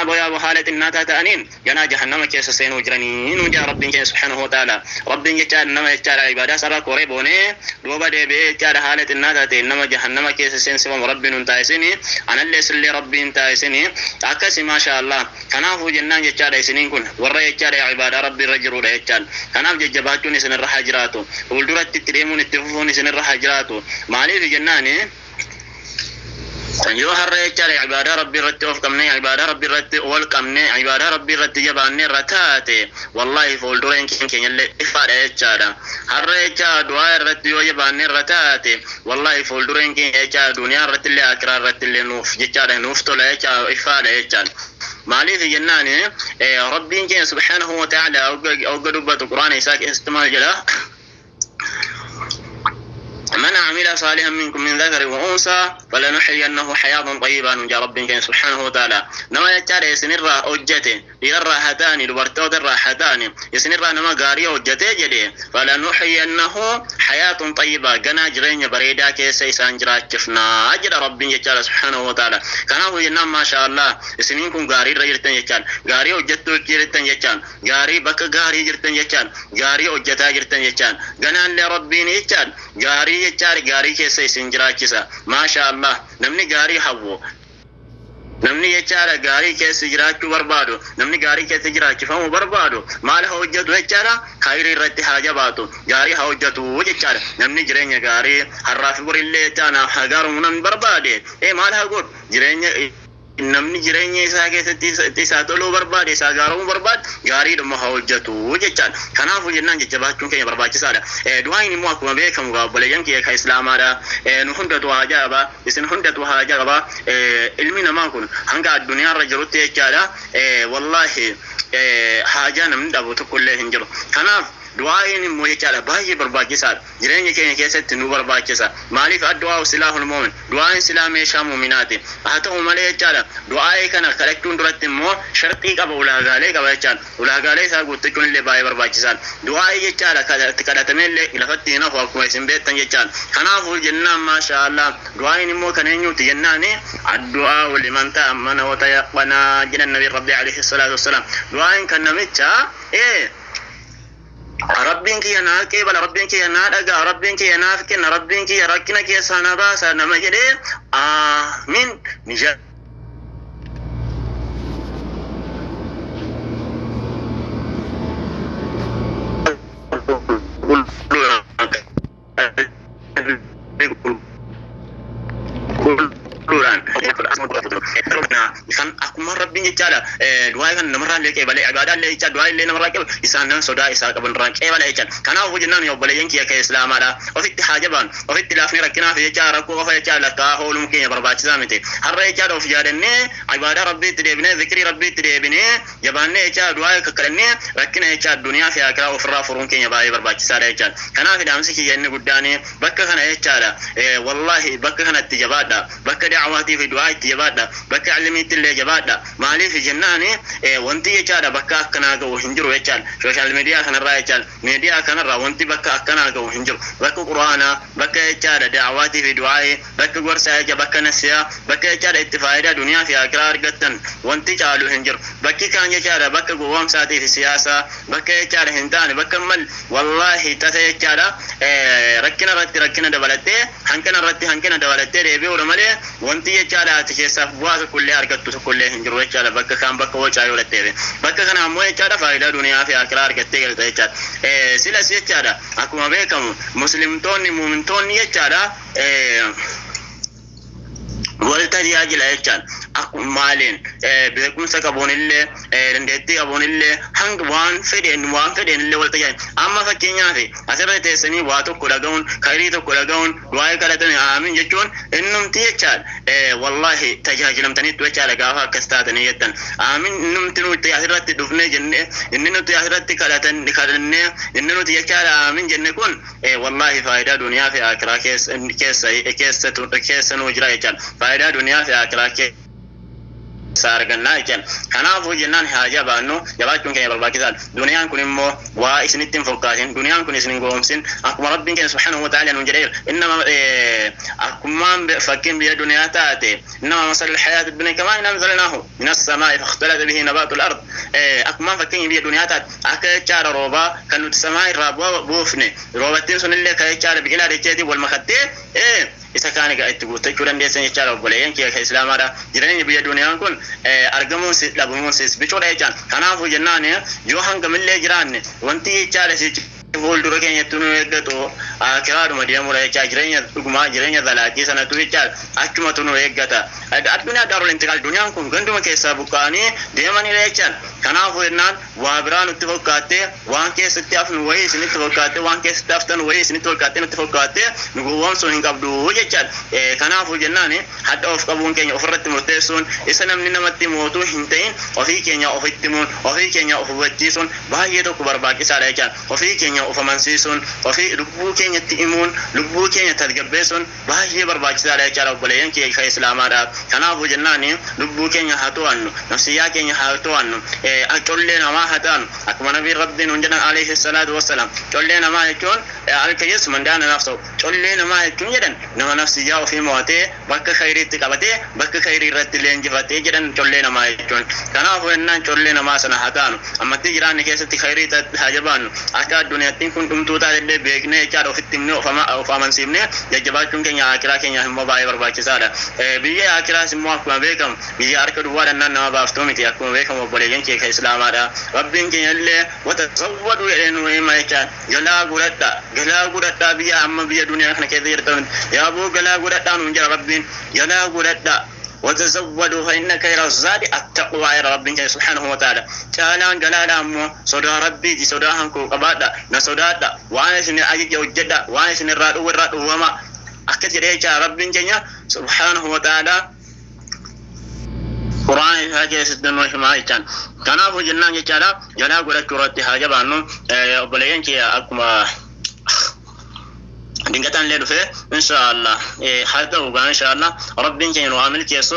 Boyaa haala xinnaataa ta'aniin ganaa jahannama keessa seenuu jiranii nuun jaa Rabbiin keenya subhaanahu wa ta'ala. Rabbiin jechaadha nama jechaadha ibaadaa sarara koree boonee duuba deebi'ee jechaadha haala xinnaataa ta'een nama jahannama keessa seensifamu Rabbiin nun taasisini, anallee sillee Rabbiin taasisini akkasi, maasha Allah. Kanaafuu jennaan jechaadha isiniin kun warra jechaadha ibaadaa Rabbi irra jirudha jechaan. Kanaaf jajjabaachuun isinirra haa jiraatu, fuulduratti itti deemuun itti fufuun isinirra haa jiraatu. Maaliif jennaani, yoo har'a jechaadha ibaadaa Rabbii irratti of qabne, ibaadaa Rabbii irratti wal qabne, ibaadaa Rabbii irratti jabaanne irra taate, wallaahi fuuldureen keenyallee ifaadha jechaadha. Har'a jechaadha du'aa irratti yoo jabaanne irra taate, wallaahi fuuldureen keenya jechaadha duniyaa irratti illee akiraa irratti illee nuuf jechaadha nuuf tola jechaadha, ifaadha jechaadha. Maaliif jennaan, Rabbiin keenya subhaanahu wa ta'ala hogga dubbatu Quraana isaa keessatti maal jedha? من عمل صالحا منكم من ذكر وأنثى فلنحيينه حياة طيبة. نجا ربك سبحانه وتعالى نما يجار يسنرا أجته dhiirarraa haa ta'ani, dubartootarraa haa ta'ani, isinirraa nama gaarii hojjetee jedhe, فلنحيينه حياة طيبة, ganaa jireenya bareedaa keessa isaan jiraachifnaa jedha Rabbiin jechaadha subhaanahu wa ta'ala. Kanaafuu jennaan, maasha Allah, isiniin kun gaarii irra jirtan jechaan, gaarii hojjettuu jirtan jechaan, gaarii bakka gaarii jirtan jechaan, gaarii hojjetaa jirtan jechaan, ganaallee Rabbiin jechaan gaarii jechaan gaarii keessa isin jiraachisa. Maasha Allah, namni gaarii hawwu, namni jechaadha gaarii keessa jiraachuu barbaadu, namni gaarii keessa jiraachifamuu barbaadu maal haa hojjetu jechaadha? Khayrii irratti haa jabaatu, gaarii haa hojjetu jechaadha. Namni jireenya gaarii har'aa fi borillee jechaadha haa gaarumu namni barbaade, maal haa godhu? Jireenya namni jireenya isaa keessatti isaa toluu barbaade, isaa gaaromuu barbaade, gaariidhuma haa hojjetu jechaadha. Kanaafuu jennaan jajjabaachuun keenya barbaachisaadha. Du'aayin immoo akkuma beekamu obboleeyyan kiyya kan Islaamaadha. Nu hundatu haajaa qaba, isin hundatu haajaa qaba. Ilmi namaa kun hanga addunyaarra jirutti jechaadha. Wallaahi haajaa namni dhabu tokkollee hin jiru. Kanaaf du'aayin immoo jechaadha baay'ee barbaachisaadha. Jireenya keenya keessatti nu barbaachisa. Maaliif? الدعاء سلاح المؤمن, du'aayin silaa meeshaa muuminaati. Haa ta'u malee jechaadha du'aayii kana kadhachuun duratti immoo sharxii qaba, ulaagaalee qaba jechaadha. Ulaagaalee isaa guuttachuun illee baay'ee barbaachisaadha. Du'aayii jechaadha kadhatamee illee lafatti hin hafu akkuma isin beektan jechaadha. Kanaafuu jennaan, maasha Allah, du'aayin immoo kan eenyuuti jennaani, الدعاء لمن تأمن وتيقن jedhan nabi Rabbi عليه الصلاة والسلام. Du'aayin kan namicha Rabbiin kiyya naa qeebala, Rabbiin kiyya naa dhagaa, Rabbiin kiyya naaf kenna, Rabbiin kiyya rakkina keessaa na baasa nama jedhee aamin ni jedha. Kan akkuma Rabbiin jechaadha du'aa kan namarraa illee qeebalee, ibaadaa illee jecha du'aa illee namarraa qeebale, isaan nama sodaa isaa qaban irraa qeebale jechaan. Kanaafuu jennaan obboleeyyan kiyya kee Islaamaadha, ofitti haa jabaan, ofitti laafnee rakkinaaf jecha rakkoo qofa jecha lakkaa hooluun keenya barbaachisaa miti. Har'a jechaadha of yaadannee ibaadaa Rabbiitti deebinee, zikrii Rabbiitti deebinee, jabaannee jecha du'aa kakkadhannee rakkina jecha addunyaa fi akiraa ofirraa furuun keenya baay'ee barbaachisaadha jechaan. Kanaaf dhaamsi kiyya inni guddaan bakka kana jechaadha, wallaahi bakka kanatti jabaadha, bakka da'awaatii fi du'aa itti jabaadha, bakka ilmiitti illee jabaadha. Maaliif jennaani, wanti jechaadha bakka akkanaa ga'u hin jiru jechaadha. Social media kanarraa jechaadha, miidiyaa kanarraa wanti bakka akkanaa ga'u hin jiru. Bakka Quraanaa, bakka jechaadha da'awaatii fi du'aa'ii, bakka gorsaa jecha, bakka nasiyaa, bakka jechaadha itti faayidaa duniyaa fi akiraa argattan wanti caalu hin jiru. Bakki kaan jechaadha bakka gowwoomsaatii fi siyaasaa, bakka jechaadha hin taane, bakka mal wallaahi tasa jechaadha rakkina irratti rakkina dabalattee, hanqina irratti hanqina dabalattee deebi'uudha malee wanti jechaadha ati keessaaf bu'aa tokkollee argattu tokkollee hin jiru jechaadha. Bakka kaan bakka wacaa yoo dhatteef, bakka kana ammoo jechaadha faayidaa duniyaa fi akiraa argattee galta jechaadha. Silas jechaadha akkuma beekamu muslimtoonni muumintoonni jechaadha wal tajaajila jechaan. Akkuma maaliin beekumsa qabuun illee, dandeettii qabuun illee, hanga waan fedheen illee wal tajaajila. Amma fakkeenyaaf asirra teessanii waa tokko dhaga'uun, khayrii tokko dhaga'uun, waa'ee kadhatanii aamin jechuun innumti jechaan wallaahi tajaajilamtaniittu jechaadha. Gaafa akkas taatanii jettan aamin, innumti nuti asirratti dhufnee jenne, inni nuti asirratti kadhatan kadhannee, inni nuti jechaadha aamin jenne kun wallaahi faayidaa duniyaa fi akiraa keessa keessa keessa nuu jira jechaan, faayidaa duniyaa fi akiraa keessa. Argannaa jechaan. Kanaafuu jennaan haa jabaannu, jabaachuun keenya barbaachisaadha. Duniyaan kun immoo waa isinitti hin fokkaatin, duniyaan kun isin hin goomsin. Akkuma Rabbiin keenya subhaanahu wa ta'ala nuun jedheera, innama akkumaan fakkiin biyya duniyaa taate, innama masal hayaati dunya kamaa in anzalnaahu min as-samaa'i fakhtalata bihi nabaatu al-ard. Akkumaan fakkiin biyya duniyaa taate akka jechaadha roobaa kan nuti samaa irraa buufne, roobattiin sunillee ka jechaadha biqilaa dacheetiin wal makattee isa kaan egaa itti guuttachuu dandeessan jechaadha. Obboleeyyan kiyya ka islaamaadha, jireenya biyya duniyaan kun argamuun si dhabamuun sis bicuudha jechaan. Kanaafuu jennaan yoo hangamillee jiraanne, wanti jechaadha si fuuldura keenyatti nu eeggatu akiraadhuma deemuudha jechaa. Jireenya dhugumaa, jireenya zalaaqii sanatu jechaa achumatu nu eeggata. Addunyaa daarul intiqaal, duniyaan kun ganduma keessaa buqqa'anii deemanidha jechaan. Kanaafuu jennaan waa biraa nutti fokkaattee, waan keessatti hafnu wayii isinitti fokkaattee, waan keessatti haftan wayii isinitti fokkaattee, nutti fokkaattee nu gowwoomsuun hin qabdu jechaan. Kanaafuu jennaan hadha of qabuun keenya, ofirratti murteessuun, isa namni namatti mootuu hin ta'in ofii keenya ofitti himuun, ofii keenya of hubachiisuun baay'ee tokko barbaachisaadha jechaan. Ofii keenya of amansiisuun, ofii lubbuu keenyatti himuun, lubbuu keenya tasgabbeessuun baay'ee barbaachisaadha jechaadha, obboleeyyan kiyya ka islaamaadha. Kanaafuu jennaan lubbuu keenya haa to'annu, nafsiyyaa keenya haa to'annu, collee namaa haa taanu. Akkuma nabiin Rabbiin nun jedhan alayhi salaatu wassalaam, collee namaa jechuun alkayyis mandaana nafsahu, collee namaa jechuun jedhan nama nafsiyyaa ofii mo'atee bakka khayriitti qabatee bakka khayrii irratti leenjifatee jedhan collee namaa jechuun. Kanaafuu jennaan collee namaa sana haa taanu. Ammatti jiraanne keessatti khayrii haa jabaannu. Akka addunyaattiin kun dhumtuu taatellee beeknee jechaadha ofitti himnee of amansiifnee jajjabaachuun keenya akiraa keenya immoo baay'ee barbaachisaadha. Biyya akiraas immoo akkuma beekamu biyya harka duwwaa dhannaan nama baaftuu miti. Akkuma beekamu, obboleeyyan kee ka islaamaadha, Rabbiin keenya illee watazawwadu jedhee nu hima jechaan. Galaa godhadha, galaa godhadha, biyya amma biyya duniyaa kana keessa jirtan yaaboo galaa godhadhaa nuun jira Rabbiin. Galaa godhadha, وتزودوا فإن خير الزاد التقوى يا رب سبحانه وتعالى. caalaan galaadha ammoo sodaa Rabbiiti. Sodaa hankoo qabaadha, na sodaadha, waan isin ajaja hojjedha, waan isin irraa dhuwu irraa dhuwwama akkas jedhee jechaa Rabbiin keenya subhaanahu wa ta'ala Qur'aana isaa keessatti nu himaa jechaan. Kanaafuu jennaan jechaadha galaa godhachuu irratti haa jabaannu, obboleeyyan kiyya. Akkuma dingataan illee dhufe, inshaallah haa ta'u gaa. Inshaallah Rabbiin keenya nu haa milkeessu,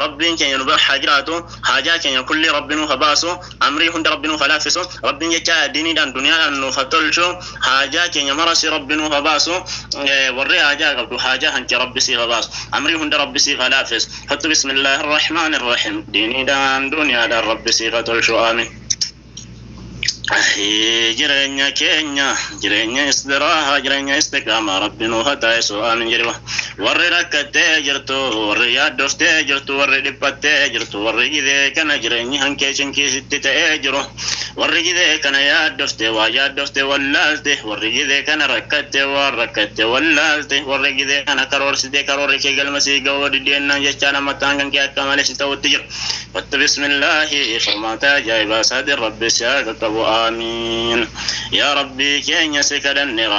Rabbiin keenya nu bira haa jiraatu, haajaa keenya kulli Rabbi nuuf haa baasu, amrii hunda Rabbi nuuf haa laaffisu. Rabbiin jecha diiniidhaan duniyaadhaan nuuf haa tolchu, haajaa keenya marasi Rabbi nuuf haa baasu. Warri haajaa qabdu haajaa hanke Rabbi siif haa baasu, amrii hunda Rabbi siif haa laaffisu. Fattu bismillaahi arrahmaani irrahiim. Diiniidhaan duniyaadhaan Rabbi siif haa tolchu, aamin. Jireenya keenya jireenya istiraaha, jireenya istiqaamaa Rabbi nuuf haa taasisu, aamin jedhima. Warri rakkattee jirtu, warri yaaddoftee jirtu, warri dhiphattee jirtu, warri gidee kana jireenyi hankee cinkiisitti ta'ee jiru, warri gidee kana yaaddoftee waa yaaddoftee wallaalte, warri gidee kana rakkattee waan rakkatte wallaalte, warri gidee kana karoorsitee karoorri kee galma sii ga'uu dideennaan jechaa namattaan kan kee akka malee si ta'utti jiru, fattu bismillaahi, furmaata ajaa'ibaa isaatiin Rabbi si haa qaqqabu, aamiin. Yaa Rabbii keenya si kadhanne.